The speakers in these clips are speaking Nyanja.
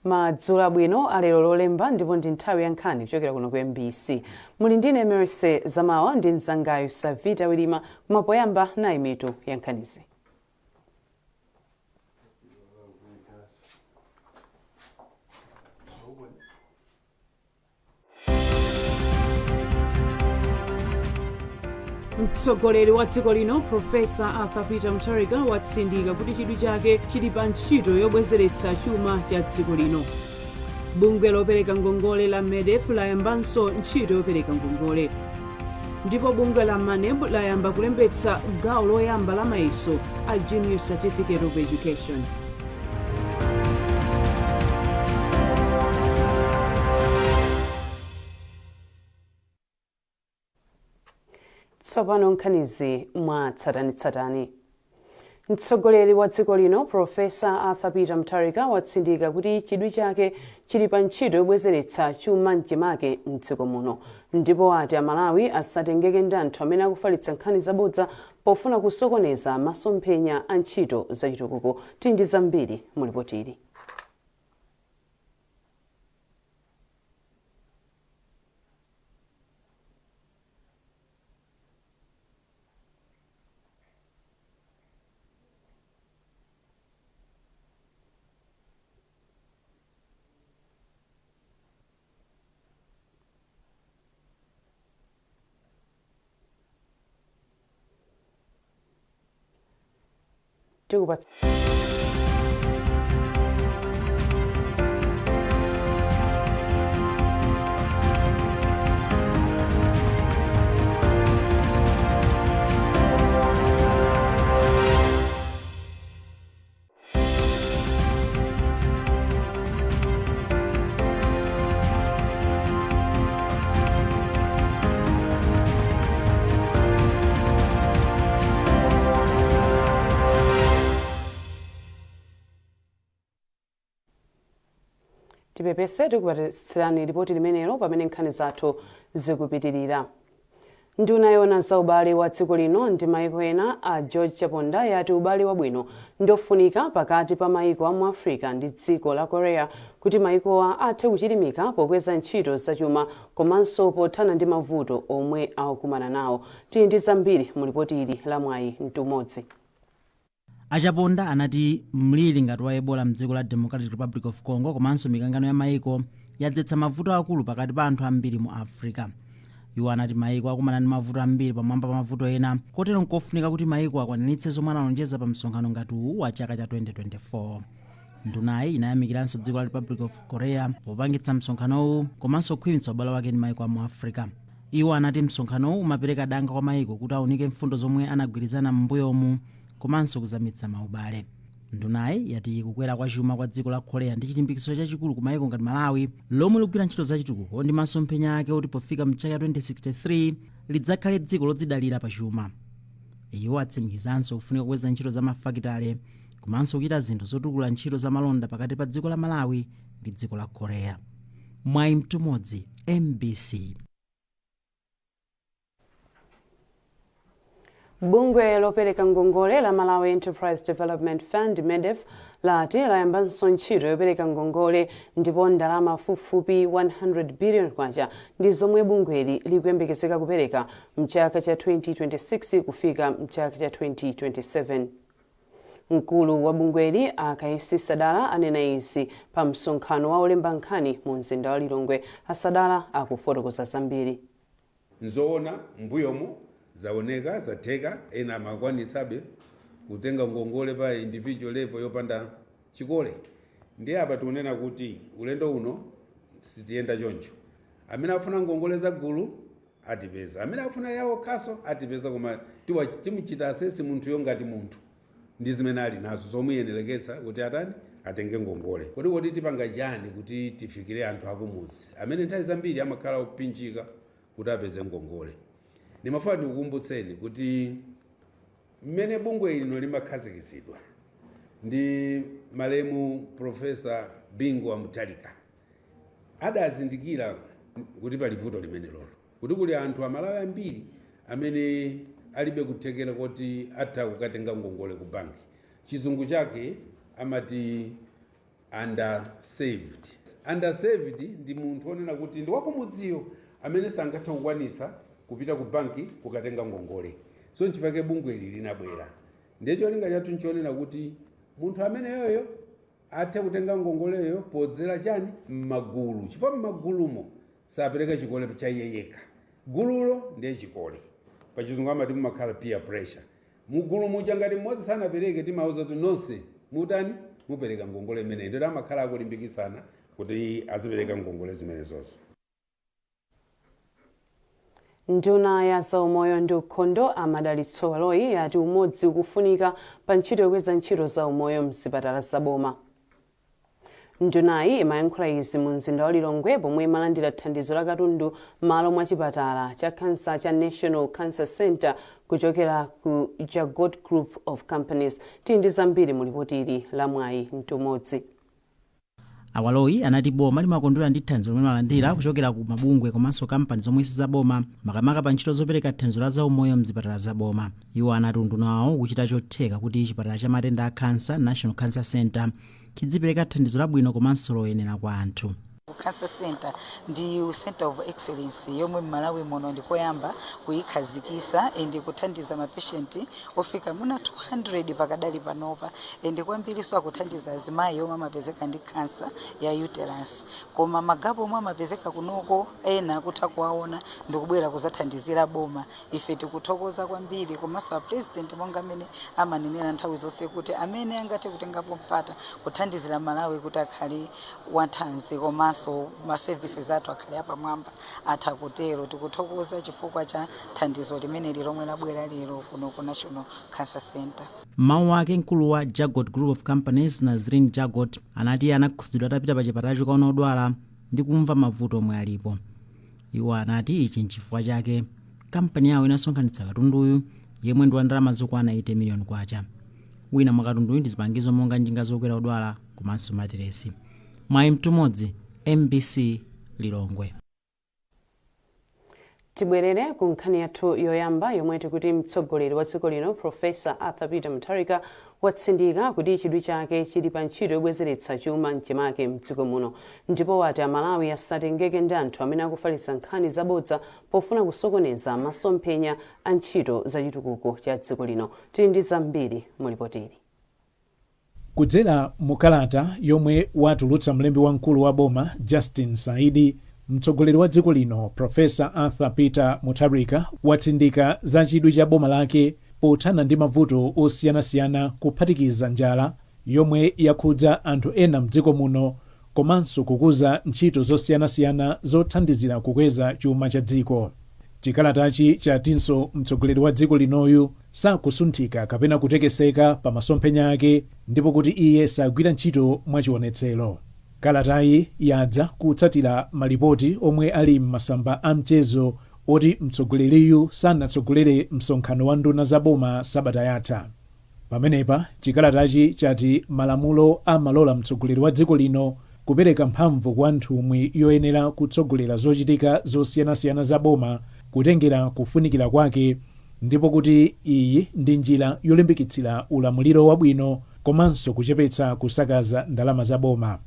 Madzulo abwino alero Lolemba, ndipo ndi nthawi ya nkhani kuchokera kuno ku MBC. Muli ndine Mercy Zamawa ndi mzangayu Savita Wilima. Koma poyamba, nayi mitu ya nkhanizi. Mtsogoleri wa dziko lino, Profesa Arthur Peter Mutharika, watsindika kuti chidwi chake chili pa ntchito yobwezeretsa chuma cha dziko lino. Bungwe lopereka ngongole la MEDEF layambanso ntchito yopereka ngongole, ndipo bungwe la MANEB layamba kulembetsa gawo loyamba la mayeso a Junior Certificate of Education. Tsopano nkhanizi mwa tsatanetsatane. Mtsogoleri wa dziko lino, Profesa Arthur Peter Mutharika, watsindika kuti chidwi chake chili pa ntchito yobwezeretsa chuma mchimake mdziko muno, ndipo ati Amalawi asatengeke ndi anthu amene akufalitsa nkhani zabodza pofuna kusokoneza masomphenya a ntchito zachitukuko. Tili ndi zambiri mu lipoti ili. Tipepese, tikupatsirani ripoti limenelo pamene nkhani zathu zikupitirira. Nduna yoona za ubale wa dziko lino ndi maiko ena, a George Chaponda, yati ubale wabwino ndofunika pakati pa maiko a mu Africa ndi dziko la Korea kuti maikowa athe kuchilimika pokweza ntchito zachuma komanso pothana ndi mavuto omwe akukumana nawo. Tili ndi zambiri mu lipoti ili la Mwayi Mtumodzi. A Chaponda anati mliri ngati wa Ebola mdziko la Democratic Republic of Congo komanso mikangano ya maiko yadzetsa mavuto akulu pakati pa anthu ambiri mu Africa. Iwo anati maiko akumana ndi mavuto ambiri pamwamba pa mavuto ena, kotero nkofunika kuti maiko akwaniritse zomwe analonjeza pa msonkhano ngati uwu wa chaka cha 2024. Ndunayi inayamikiranso dziko la Republic of Korea popangitsa msonkhanowu komanso kukhwimitsa ubale wake ndi maiko a mu Africa. Iwo anati msonkhanowu umapereka danga kwa maiko kuti aunike mfundo zomwe anagwirizana m'mbuyomu komanso kuzamitsa maubale. Ndunayi yati kukwera kwa chuma kwa dziko la Korea ndi chilimbikitso chachikulu ku maiko ngati Malawi, lomwe likugwira ntchito zachitukuko ndi masomphenya ake oti pofika mchaka 2063 lidzakhale dziko lodzidalira pa chuma. Iwo atsimikizanso kufunika kukweza ntchito za mafakitale komanso kuchita zinthu zotukula ntchito za malonda pakati pa dziko la Malawi ndi dziko la Korea. Mwayi Mtumodzi, MBC. Bungwe lopereka ngongole la Malawi Enterprise Development Fund, MEDEF, lati layambanso ntchito yopereka ngongole, ndipo ndalama pafupifupi 100 billion kwacha ndi zomwe bungweli likuyembekezeka kupereka mchaka cha 2026 kufika mchaka cha 2027. Mkulu wa bungweli, a Kaisi Sadala, anena izi pa msonkhano wa olemba nkhani mu mzinda wa Lilongwe. A Sadala akufotokoza zambiri. Nzoona, mbuyomo zaoneka zatheka, ena amakwanitsabe kutenga ngongole pa individual level yopanda chikole. Ndiye apa tikunena kuti ulendo uno sitiyenda choncho. Amene afuna ngongole za gulu atipeza, amene afuna yawo okhaso atipeza, koma timuchita assess munthuyo ngati munthu ndi zimene ali nazo zomuyenereketsa kuti atani, atenge ngongole. Kodi tipanga chani kuti tifikire anthu akumudzi amene nthawi zambiri amakhala opsinjika kuti apeze ngongole? Ndimafuna ndikukumbutseni kuti mmene bungwe lino limakhazikitsidwa ndi malemu Profesa Bingu wa Mutharika, adazindikira kuti pali vuto limene lolo, kuti kuli anthu Amalawi ambiri amene alibe kuthekera kuti atha kukatenga ngongole ku banki. Chizungu chake amati Underserved. Underserved ndi munthu onena kuti ndi wakumudziyo amene sangathe kukwanitsa kupita ku banki kukatenga ngongole. So nchifukwa bungwe ili linabwera. Ndiye cholinga chathu nchonena kuti munthu ameneyoyo athe kutenga ngongoleyo podzera chani? M'magulu, chifukwa m'magulumo sapereka chikole cha iye yekha. Gululo ndiye chikole. Pachizungu amati mumakhala peer pressure. Mugulu muja ngati mmodzi sanapereke, timauza kuti nonse mutani? Mupereka ngongole imeneyi. Ndiye amakhala akulimbikitsana kuti azipereka ngongole zimenezozo. Nduna ya zaumoyo ndi ukhondo, a Madalitso Baloyi, yati umodzi ukufunika pa ntchito yokweza ntchito za umoyo mzipatala zaboma. Ndunayi imayankhula izi mu mzinda wa Lilongwe pomwe imalandira thandizo la katundu m'malo mwa chipatala cha kansa cha National Cancer Center kuchokera ku Jagot Group of Companies. Tili ndi zambiri mu lipoti ili la Mwayi Mtumodzi. A Baloyi anati boma limakondwera ndi thandizo lomwe limalandira kuchokera ku mabungwe komanso kampani zomwe sizaboma, makamaka pa ntchito zopereka thandizo la zaumoyo mzipatala zaboma. Iwo anati unduna wawo ukuchita chotheka kuti chipatala cha matenda a kansa, National Cancer Center, chidzipereka thandizo labwino komanso loyenera kwa anthu. Cancer Center ndi center of excellence yomwe m'Malawi muno ndikoyamba kuyikhazikisa and kuthandiza mapatient ofika muna 200 pakadali panopa, and kwambiriso akuthandiza azimayi omwe amapezeka ndi cancer ya uterus. Koma magap omwe amapezeka kunoko, ena akutha kuwaona ndikubwera kuzathandizira boma. Ife tikuthokoza kwambiri, komanso a President monga amene amanenera nthawi zonse kuti amene angathe kutengapo mpata kuthandizira Malawi kuti akhale wathanzi komanso ma services athu akhale apamwamba, atha kutero. Tikuthokoza chifukwa cha thandizo limeneli lomwe labwera lero kuno ku National Cancer Center. Mmawu ake, mkulu wa Jagot Group of Companies, Nazrin Jagot, anati anakhudzidwa atapita pa chipatalacho kukaona odwala ndi kumva mavuto omwe alipo. Iwo anati ichi nchifukwa chake kampani yawo inasonkhanitsa katunduyu, yemwe ndi wa ndalama zokwana 80 miliyoni kwacha. Wina mwa katunduyu ndi zipangizo monga njinga zokwera odwala komanso materesi. Mwayi Mtumodzi, MBC, Lilongwe. Tibwerere ku nkhani yathu yoyamba yomwe tikuti mtsogoleri wa dziko lino, Profesa Arthur Peter Mutharika, watsindika kuti chidwi chake chili pa ntchito yobwezeretsa chuma mchimake mdziko muno, ndipo wati Amalawi asatengeke ndi anthu amene akufalitsa nkhani zabodza pofuna kusokoneza masomphenya a ntchito za chitukuko cha dziko lino. Tili ndi zambiri mu lipotili. Kudzera mu kalata yomwe watulutsa mlembi wamkulu wa boma, Justin Saidi, mtsogoleri wa dziko lino, Profesa Arthur Peter Mutharika, watsindika za chidwi cha boma lake pothana ndi mavuto osiyanasiyana, kuphatikiza njala yomwe yakhudza anthu ena mdziko muno, komanso kukuza ntchito zosiyanasiyana zothandizira kukweza chuma cha dziko. Chikalatachi chatinso mtsogoleri wa dziko linoyu sakusunthika kapena kutekeseka pa masomphenya ake, ndipo kuti iye sagwira ntchito mwachionetsero. Kalatayi yadza kutsatira malipoti omwe ali m'masamba a mchezo oti mtsogoleriyu sanatsogolere msonkhano wa nduna za boma sabata yatha. Pamenepa chikalatachi chati malamulo amalola mtsogoleri wa dziko lino kupereka mphamvu kwa nthumwi yoyenera kutsogolera zochitika zosiyanasiyana za boma kutengera kufunikira kwake, ndipo kuti iyi ndi njira yolimbikitsira ulamuliro wabwino komanso kuchepetsa kusakaza ndalama za boma.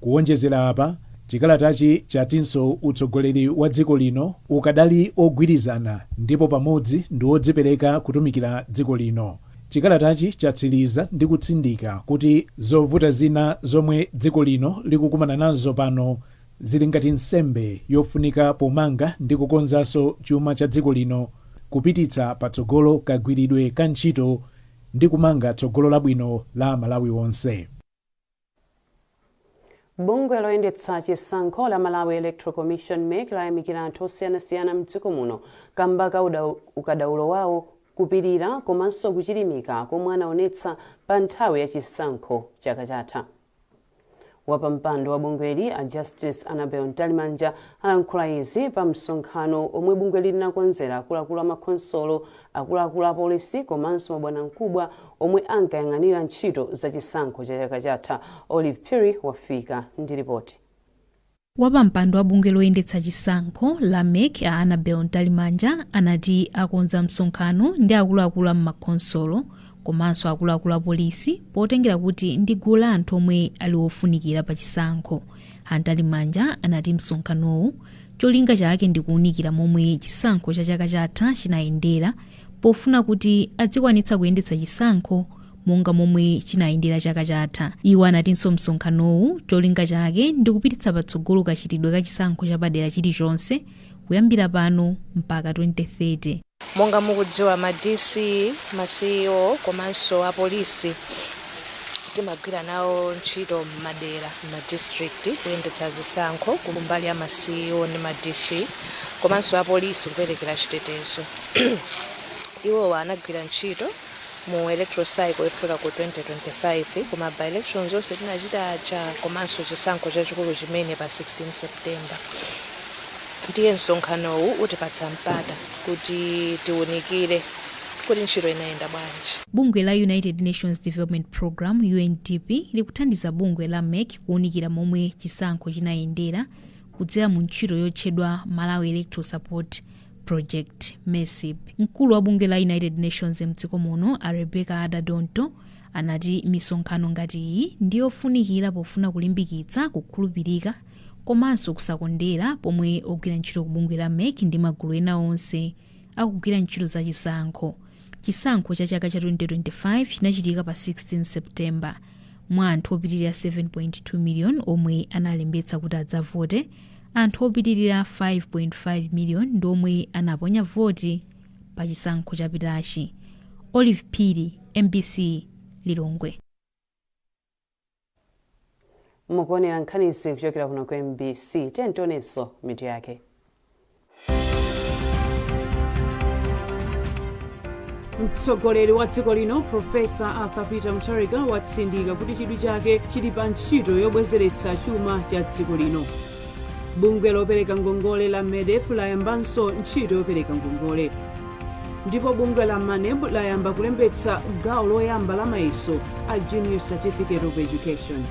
Kuwonjezera apa, chikalatachi chatinso utsogoleri wa dziko lino ukadali ogwirizana ndipo pamodzi ndi wodzipereka kutumikira dziko lino. Chikalatachi chatsiriza ndi kutsindika kuti zovuta zina zomwe dziko lino likukumana nazo pano zili ngati nsembe yofunika pomanga ndi kukonzanso chuma cha dziko lino, kupititsa patsogolo kagwiridwe ka ntchito ndi kumanga tsogolo labwino la Malawi onse. Bungwe loyendetsa chisankho la Malawi Electoral Commission, MEC, layamikira anthu osiyanasiyana mdziko muno kamba ka ukadaulo wawo, kupirira komanso kuchilimika komwe anaonetsa pa nthawi ya chisankho chaka chatha. Wapampando wa bungweli, a Justice Annabel Mtalimanja, alankhula izi pa msonkhano omwe bungweli linakonzera akuluakulu amakhonsolo, akuluakulu a polisi komanso mabwanamkubwa omwe ankayang'anira ntchito za chisankho cha chaka chatha. Olive Phiri wafika ndi ripoti. Wapampando wa bungwe loyendetsa chisankho la MEC, a Annabel Mtalimanja, anati akonza msonkhano ndi akuluakulu a m'makhonsolo Komanso akuluakulu a polisi, potengera kuti ndi gulu la anthu omwe ali ofunikira pa chisankho. A Mtalimanja anati msonkhanowu cholinga chake ndi kuwunikira momwe chisankho cha chaka chatha chinayendera, pofuna kuti adzikwanitsa kuyendetsa chisankho monga momwe chinayendera chaka chatha. Iwo anatinso msonkhanowu cholinga chake ndi kupititsa patsogolo kachitidwe ka chisankho chapadera chilichonse kuyambira pano mpaka 2030. Monga mukudziwa, ma DC, ma CEO komanso apolisi timagwira nawo ntchito m'madera, ma district, kuyendetsa zisankho kumbali ya ma CEO ndi ma DC komanso apolisi kuperekera chitetezo. Iwowa anagwira ntchito mu electoral cycle yofika ku 2025, koma by elections onse tinachita aja komanso chisankho chachikulu chimene pa 16 September. Ndiye msonkhanowu utipatsa mpata kuti tiwunikire kuti ntchito inayenda bwanji. Bungwe la United Nations Development Programme, UNDP, likuthandiza bungwe la MEC kuwunikira momwe chisankho chinayendera kudzera mu ntchito yotchedwa Malawi Electoral Support Project, MESIP. Mkulu wa bungwe la United Nations mdziko muno, a Rebecca Adda Dontoh, anati misonkhano ngati iyi ndiyofunikira pofuna kulimbikitsa kukhulupirika komanso kusakondera pomwe ogwira ntchito ku bungwe la MEC ndi magulu ena onse akugwira ntchito za chisankho. Chisankho cha chaka cha 2025 chinachitika pa 16 September. Mwa anthu opitirira 7.2 million omwe analembetsa kuti adzavote, anthu opitirira 5.5 million ndi omwe anaponya voti pa chisankho chapitachi. Olive Phiri, MBC, Lilongwe. Mukuonera nkhanizi kuchokera kuno ku MBC. Tionenso mitu yake. Mtsogoleri wa dziko lino, Profesa Arthur Peter Mutharika, watsindika kuti chidwi chake chili pa ntchito yobwezeretsa chuma cha dziko lino. Bungwe lopereka ngongole la MEDEF layambanso ntchito yopereka ngongole, ndipo bungwe la MANEB layamba kulembetsa gawo loyamba la mayeso a Junior Certificate of Education.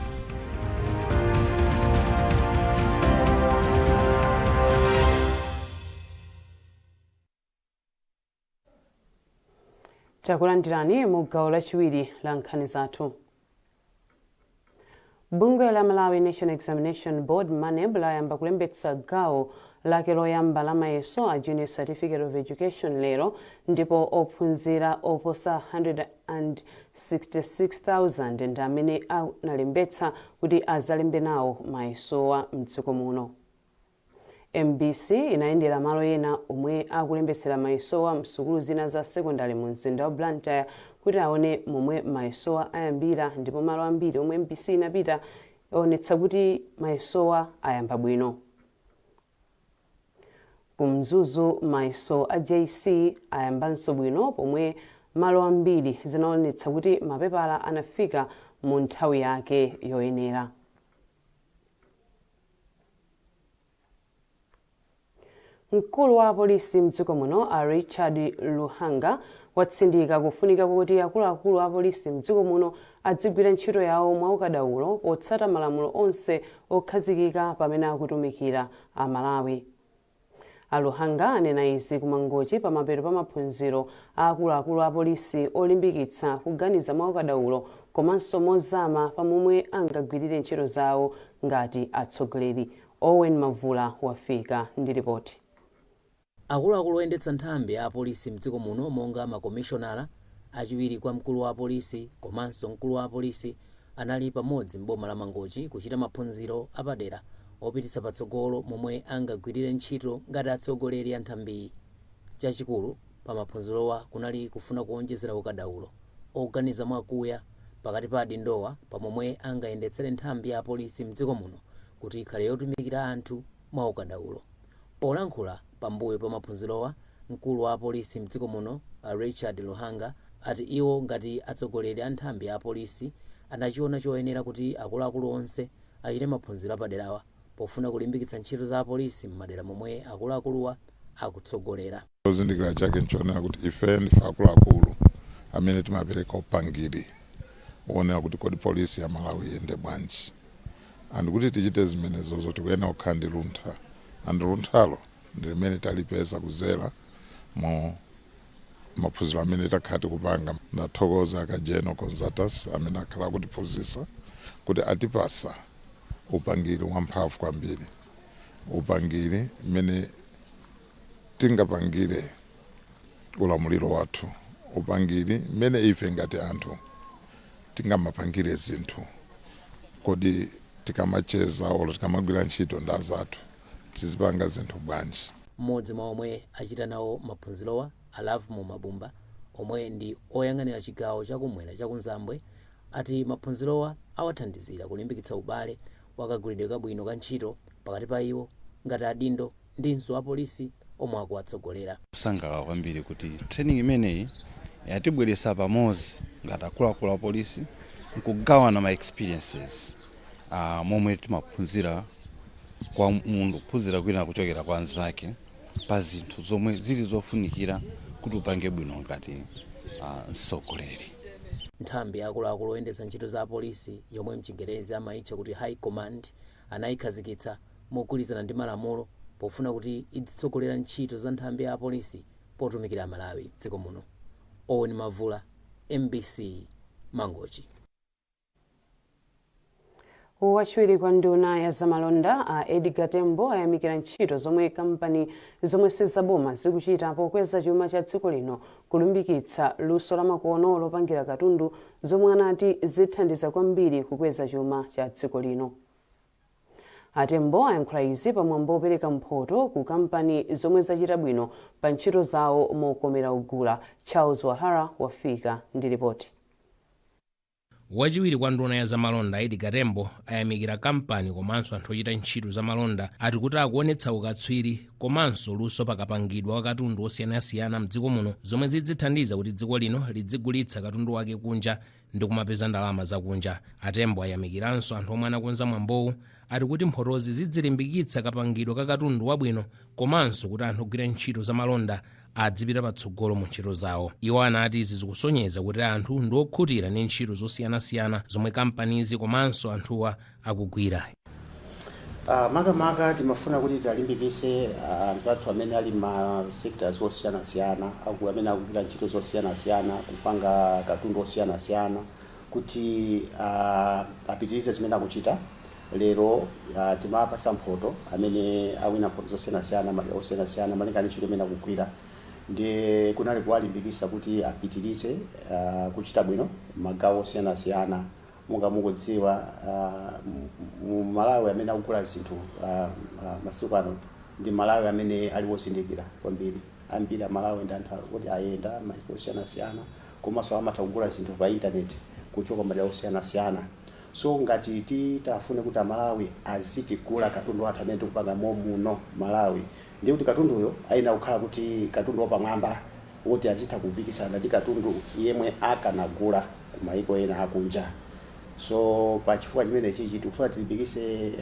Takulandirani mu gawo lachiwiri la nkhani zathu. Bungwe la Malawi National Examination Board, MANEB, layamba kulembetsa gawo lake loyamba la mayeso a Junior Certificate of Education lero, ndipo ophunzira oposa 166,000 ndi amene analembetsa kuti azalembe nawo mayesowa mdziko muno. MBC inayendera malo ena omwe akulembetsera mayesowa msukulu zina za sekondari mu mzinda wa Blantyre kuti aone momwe mayesowa ayambira, ndipo malo ambiri omwe MBC inapita aonetsa kuti mayesowa ayamba bwino. Ku Mzuzu, mayeso a JC ayambanso bwino, pomwe malo ambiri zinaonetsa kuti mapepala anafika mu nthawi yake yoyenera. Mkulu wa apolisi mdziko muno, a Richard Luhanga, watsindika kufunika kuti akuluakulu a apolisi mdziko muno adzigwira ntchito yawo mwaukadaulo potsata malamulo onse okhazikika pamene akutumikira Amalawi. A Luhanga anena izi ku Mangochi pamapeto pa maphunziro a akuluakulu a polisi olimbikitsa kuganiza mwaukadaulo komanso mozama pamomwe angagwirire ntchito zawo ngati atsogoleri. Owen Mavula wafika ndi ripoti. Akuluakulu oyendetsa nthambi ya apolisi mdziko muno, monga makomishonala, achiwiri kwa mkulu wa apolisi komanso mkulu wa apolisi, anali pamodzi m'boma la Mangochi kuchita maphunziro apadera opititsa patsogolo momwe angagwirire ntchito ngati atsogoleri a nthambiyi. Chachikulu pa maphunzirowa kunali kufuna kuonjezera ukadaulo oganiza mwakuya pakati pa adindowa pamomwe angayendetsere nthambi ya apolisi mdziko muno kuti ikhale yotumikira anthu mwaukadaulo. Polankhula pambuyo pa maphunzirowa, mkulu wa apolisi mdziko muno, a Richard Luhanga, ati iwo ngati atsogoleri a nthambi ya apolisi anachiona choyenera kuti akuluakulu onse achite maphunziro apaderawa pofuna kulimbikitsa ntchito za apolisi m'madera momwe akuluakuluwa akutsogolera. Chozindikira chake nchonena kuti ife ndife akuluakulu amene timapereka upangiri woonera kuti kodi polisi ya Malawi iyende bwanji, and kuti tichite zimenezozo tikuyenera kukhala ndi luntha, and lunthalo ndi limene talipeza kuzera mu maphunziro amene takhala tikupanga. Ndathokoza akajeno Consertas amene akhala akutiphunzitsa kuti atipasa upangiri wamphamvu kwambiri, upangiri mmene tingapangire ulamuliro wathu, upangiri mmene ife ngati anthu tingamapangire zinthu. Kodi tikamacheza olo tikamagwira ntchito ndi azathu, tizipanga zinthu bwanji? Mmodzi mwa omwe achita nawo maphunzirowa, a Lovemore Mabumba, omwe ndi oyang'anira chigawo chakumwera chakunzambwe, ati maphunzirowa awathandizira kulimbikitsa ubale wakagwiridwe kabwino ka ntchito pakati pa iwo ngati adindo ndinso apolisi omwe akuwatsogolera. Kusangalala kwambiri kuti training imeneyi yatibweretsa pamodzi ngati akuluakulu a polisi nkugawana ma experiences momwe timaphunzira kwa munthu, kuphunzira kwina kuchokera kwa anzake pa zinthu zomwe zili zofunikira kuti upange bwino ngati mtsogoleri. Nthambi ya akuluakulu oyendetsa ntchito za apolisi, yomwe mchingerezi amayitcha kuti High Command, anayikhazikitsa mogwirizana ndi malamulo pofuna kuti idzitsogolera ntchito za nthambi ya apolisi potumikira Amalawi mdziko muno. Owen Mavula, MBC, Mangochi. Wachiwiri kwa nduna ya zamalonda a Edgar Tembo ayamikira ntchito zomwe kampani zomwe sizaboma zikuchita pokweza chuma cha dziko lino, kulimbikitsa luso lamakono lopangira katundu, zomwe anati zithandiza kwambiri kukweza chuma cha dziko lino. Atembo ayankhula izi pamwambo opereka mphoto ku kampani zomwe zachita bwino pa ntchito zawo mokomera ogula. Charles Wahara wafika ndi ripoti. Wachiwiri kwa nduna ya zamalonda Edgar Tembo ayamikira kampani komanso anthu ochita ntchito zamalonda, ati kuti akuonetsa ukatswiri komanso luso pakapangidwa kwa katundu osiyanasiyana mdziko muno, zomwe zidzithandiza kuti dziko lino lidzigulitsa katundu wake kunja ndi kumapeza ndalama zakunja. Atembo ayamikiranso anthu omwe anakonza mwambowu, ati kuti mphotozi zidzilimbikitsa kapangidwe ka katundu wabwino komanso kuti anthu ogwira ntchito zamalonda adzipita patsogolo mu ntchito zawo. Iwo anati izi zikusonyeza kuti anthu ndi okhutira ndi ntchito zosiyanasiyana zomwe kampanizi komanso anthuwa akugwira. Makamaka timafuna kuti talimbikise anzathu amene ali ma sectors osiyanasiyana, amene akugwira ntchito zosiyanasiyana, kupanga katundu osiyanasiyana, kuti apitirize zimene akuchita. Lero timapasa mphoto amene awina mphoto zosiyanasiyana, madera osiyanasiyana, malinga ndi ntchito imene akugwira, ndi kunali kuwalimbikisa kuti apitirize kuchita bwino magawo osiyanasiyana. Monga mukudziwa, mu Malawi amene akugula zinthu masiku ano ndi Malawi amene ali wozindikira kwambiri. Ambiri Amalawi ndi anthu kuti ayenda maiko osiyanasiyana, komanso amatha kugula zinthu pa intaneti kuchoka madera osiyanasiyana. So ngati titafune kuti Amalawi azitigula katundu wathu amene tikupanga momuno Malawi, ndiye kuti katunduyo ayenera kukhala kuti katundu wapamwamba woti azitha kupikisana ndi katundu yemwe akanagula ku maiko ena akunja. So pachifukwa chimene chichi tikufuna tilimbikise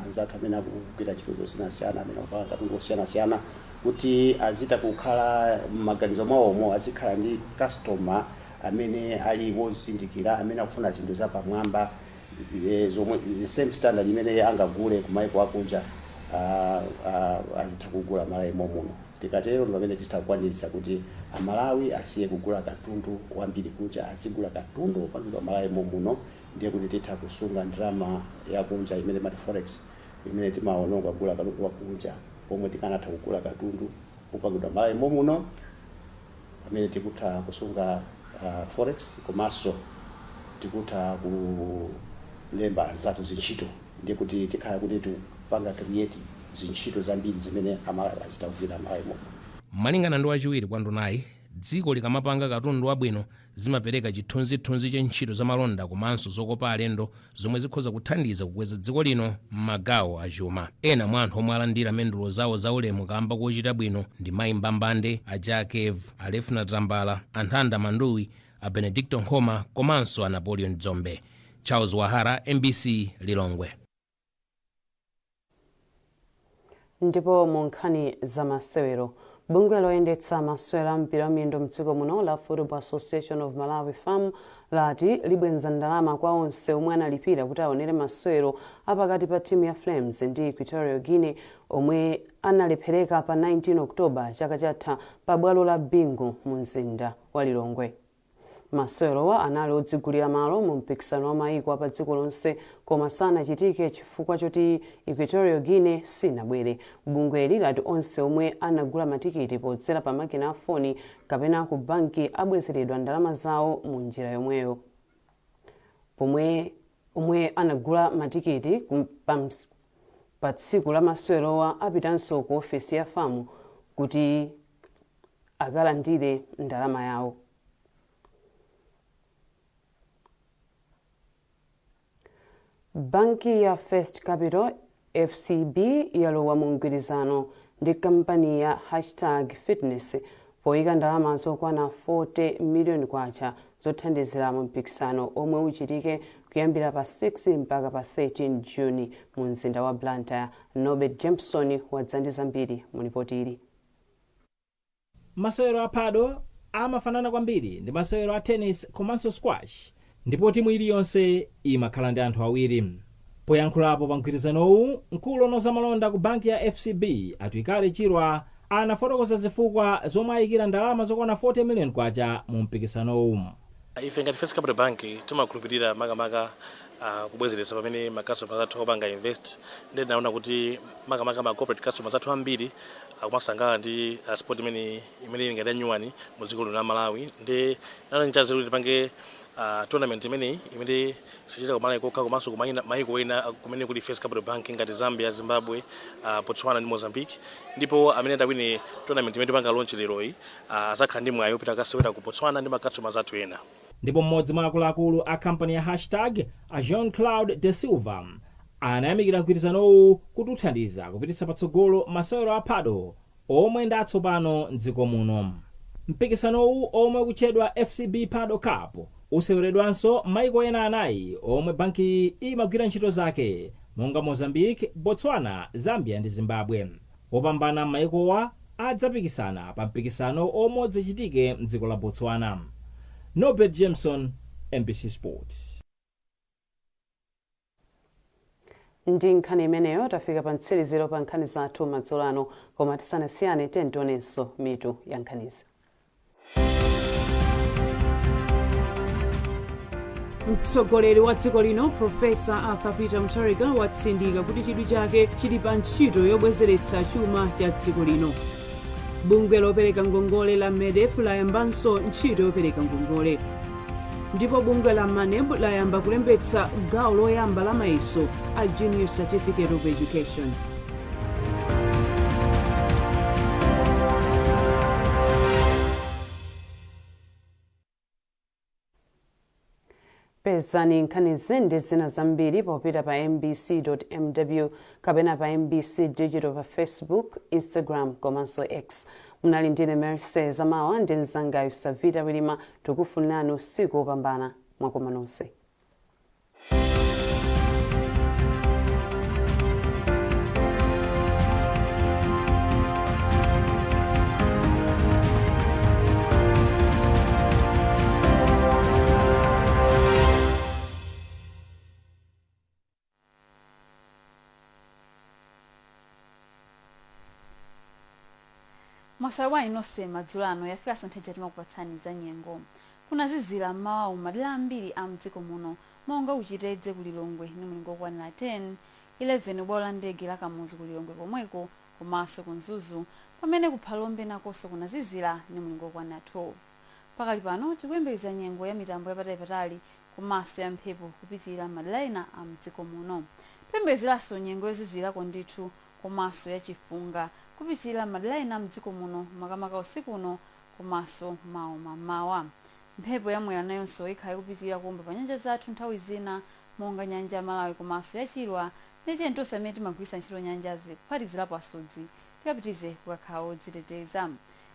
anzathu amene akugwira ntchito zosiyanasiyana, amene akupanga katundu osiyanasiyana, kuti azitha kukhala m'maganizo mwawomo, azikhala ndi customer amene ali wozindikira, amene akufuna zinthu zapamwamba, zomwe the same standard imene angagule ku maiko akunja azitha kugula Malawi momuno. Tikatero ndi pamene titha kukwaniritsa kuti Amalawi asiye kugula katundu wambiri kunja, azigula katundu wopangidwa Malawi momuno. Ndiye kuti titha kusunga ndalama yakunja imene mati forex, imene timaononga kugula katundu wakunja pomwe tikanatha kugula katundu wopangidwa Malawi momuno, pamene tikutha kusunga forex komanso tikutha kulemba anzathu zintchito. Ndiye kuti tikhala kuti tikupanga create zintchito zambiri zimene Amalawi azitha kugwira Malawi momuno. Malingana ndi wachiwiri kwa ndunayi, dziko likamapanga katundu wabwino zimapereka chithunzithunzi cha ntchito zamalonda komanso zokopa alendo, zomwe zikhoza kuthandiza kukweza dziko lino m'magawo achuma. Ena mwa anthu omwe alandira mendulo zawo zaulemu kamba kochita bwino ndi Mayi Mbambande, a Jakev, a Lefna Tambala, a Nthanda Manduwi, a Benedicto Nkhoma komanso a Napoleon Dzombe. Charles Wahara, MBC, Lilongwe. Ndipo mu nkhani za masewero, bungwe loyendetsa masewero a mpira wa miyendo mdziko muno la Football Association of Malawi, FAM, lati libwenza ndalama kwa onse omwe analipira kuti aonere masewero apakati pa timu ya Flames ndi Equatorial Guinea omwe analephereka pa 19 October chaka chatha pa bwalo la Bingu mu mzinda wa Lilongwe. Masewerowa anali odzigulira malo mu mpikisano wa mayiko apa dziko lonse, koma sanachitike chifukwa choti Equatorial Guinea sinabwere. Bungweli lati onse omwe anagula matikiti podzera pa makina a foni kapena ku banki abwezeredwa ndalama zawo mu njira yomweyo. Pomwe omwe anagula matikiti pa tsiku la masewerowa apitanso ku ofesi ya FAM kuti akalandire ndalama yawo. Banki ya First Capital, FCB, yalowa mu mgwirizano ndi kampani ya Hashtag Fitness poyika ndalama zokwana 40 miliyoni kwacha zothandizira mu mpikisano omwe uchitike kuyambira pa 6 mpaka pa 13 Juni mu mzinda wa Blantyre. Norbert Jameson wadza ndi zambiri mu ripoti ili. Masewero a padel amafanana kwambiri ndi masewero a tennis komanso squash, ndipo timu iliyonse imakhala ndi anthu awiri. Poyankhulapo pa mgwirizanowu, mkulu woona zamalonda ku banki ya FCB, a Twikale Chirwa, anafotokoza zifukwa zomwe ayikira ndalama zokwana 40 million kwacha mu mpikisanowu. Ife ngati First Capital Bank timakhulupirira makamaka kubwezeretsa pamene ma customers athu akupanga invest. Ndiye tinaona kuti makamaka ma corporate customers athu ambiri akumasangalala ndi sport imene ili ngati yanyuwani mu dziko lino la Malawi. Ndiye naona nchazelu kuti tipange tournament imeneyi imene sichita ku Malawi kokha, komanso ku mayiko ena kumene kuli First Capital Bank ngati Zambia, Zimbabwe, Botswana ndi Mozambique. Ndipo amene atawine tournament imene tipanga launch leroyi azakhala ndi mwayi wopita kasewera ku Botswana ndi ma customers athu ena. Ndipo mmodzi mwa akuluakulu a kampani ya Hashtag, a Jean Claude De Silva, anayamikira mgwirizanowu kuti uthandiza kupititsa patsogolo masewero a padel omwe ndi atsopano mdziko muno. Mpikisanowu, omwe ukutchedwa FCB Padel Cup, useweredwanso maiko ena anayi omwe bankiyi imagwira ntchito zake, monga Mozambique, Botswana, Zambia ndi Zimbabwe. Wopambana m'mayikowa adzapikisana pa mpikisano omwe udzachitike mdziko la Botswana. Norbert Jameson, MBC Sport. Ndi nkhani imeneyo tafika pa mtsiriziro pa nkhani zathu madzulo ano, koma tisanasiyane tionenso mitu ya nkhanizi. Mtsogoleri wa dziko lino, Profesa Arthur Peter Mutharika, watsindika kuti chidwi chake chili pa ntchito yobwezeretsa chuma cha dziko lino. Bungwe lopereka ngongole la MEDEF layambanso ntchito yopereka ngongole, ndipo bungwe la MANEB layamba kulembetsa gawo loyamba la mayeso a Junior Certificate of Education. Pezani nkhanizi ndi zina zambiri popita pa mbc.mw kapena pa MBC Digital pa Facebook, Instagram komanso X. Munali ndine Mercy Zamawa ndi mzangayo Savita Wilima. Tikufunirani usiku wopambana. Mwakoma nonse. Mwaswera bwanji nonse madzulo ano? Yafikanso nthawi timakupatsani za nyengo. Kunazizira mmawawu madera ambiri a mdziko muno, monga ku Chitedze ku Lilongwe ndi mlingo okwanira 10, 11 bwalo la ndege la Kamuzu ku Lilongwe komweko komanso ku Mzuzu, pamene ku Phalombe nakonso kunazizira ndi mlingo okwanira 12. Pakali pano tikuyembekeza nyengo ya mitambo yapatalipatali komanso ya mphepo kupitirira madera ena a mdziko muno. Tikuyembekezeranso nyengo yozizirako ndithu komanso ya chifunga kupitirira madera ena mdziko muno, makamaka usiku uno komanso mawa mamawa. Mphepo ya mwera nayonso ikhala ikupitirira kuomba pa nyanja zathu nthawi zina, monga nyanja ya Malawi komanso ya Chilwa, ndiye tiyeni tonse amene timagwiritsa ntchito nyanjazi, kuphatikizirapo asodzi, tikapitirize kukakhala odziteteza.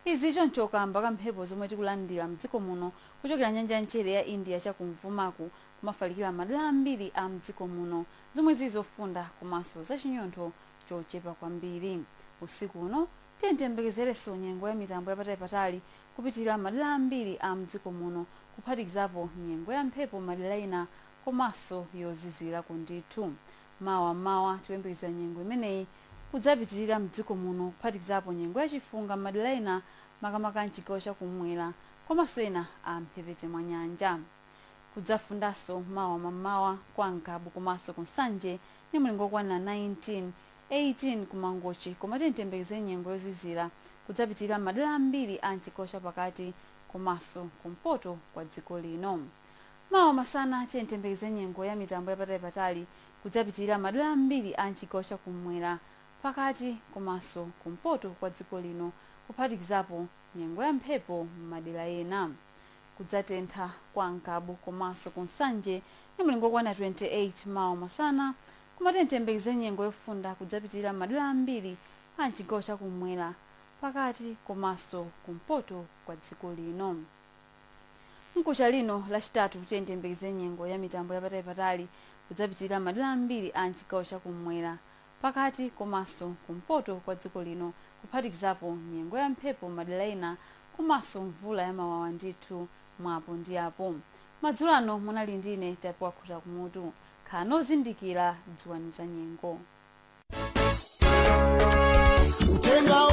Izi choncho kamba ka mphepo zomwe tikulandira mdziko muno kuchokera nyanja ya mchere ya India cha kumvumaku kumafalikira madera ambiri a mdziko muno, zomwe zili zofunda komanso zachinyontho chochepa kwambiri. Usiku uno, tiyeni tiyembekezerenso nyengo ya mitambo yapatalipatali kupitirira madera ambiri a mdziko muno, kuphatikizapo nyengo ya mphepo madera ena komanso yozizirako ndithu. Mawa mmawa tikuyembekezera nyengo imeneyi kudzapitirira mdziko muno, kuphatikizapo nyengo ya chifunga m'madera ena, makamaka mchigawo cha kumwera komanso ena a mphepete mwa nyanja. Kudzafundanso mawa mammawa kwa Ngabu komanso ku Nsanje ndi mlingo okwanira 19, 18 ku Mangochi, koma tiyembekeze nyengo yozizira kudzapitirira madera ambiri a mchigawo chapakati komanso kumpoto kwa dziko lino. Mawa masana tiyembekeze nyengo ya mitambo yapatalipatali kudzapitirira madera ambiri a mchigawo chakumwera, pakati komanso kumpoto kwa dziko lino, kuphatikizapo nyengo ya mphepo m'madera ena. Kudzatentha kwa Ngabu komanso ku Nsanje ndi mlingo okwana 28 mawa masana, koma tiyembekeze nyengo yofunda kudzapitirira madera ambiri a mchigawo chakumwera, pakati komanso kumpoto kwa dziko lino. Mkucha lino Lachitatu tiyembekeze nyengo ya mitambo yapatalipatali kudzapitirira madera ambiri a mchigawo chakumwera, pakati komanso kumpoto kwa dziko lino, kuphatikizapo nyengo ya mphepo madera ena komanso mvula ya mawawa ndithu mwapo ndi apo. Madzulo ano munali ndine Tapiwa Khuta Kumutu. Khalani ozindikira, dziwani za nyengo. Utenga.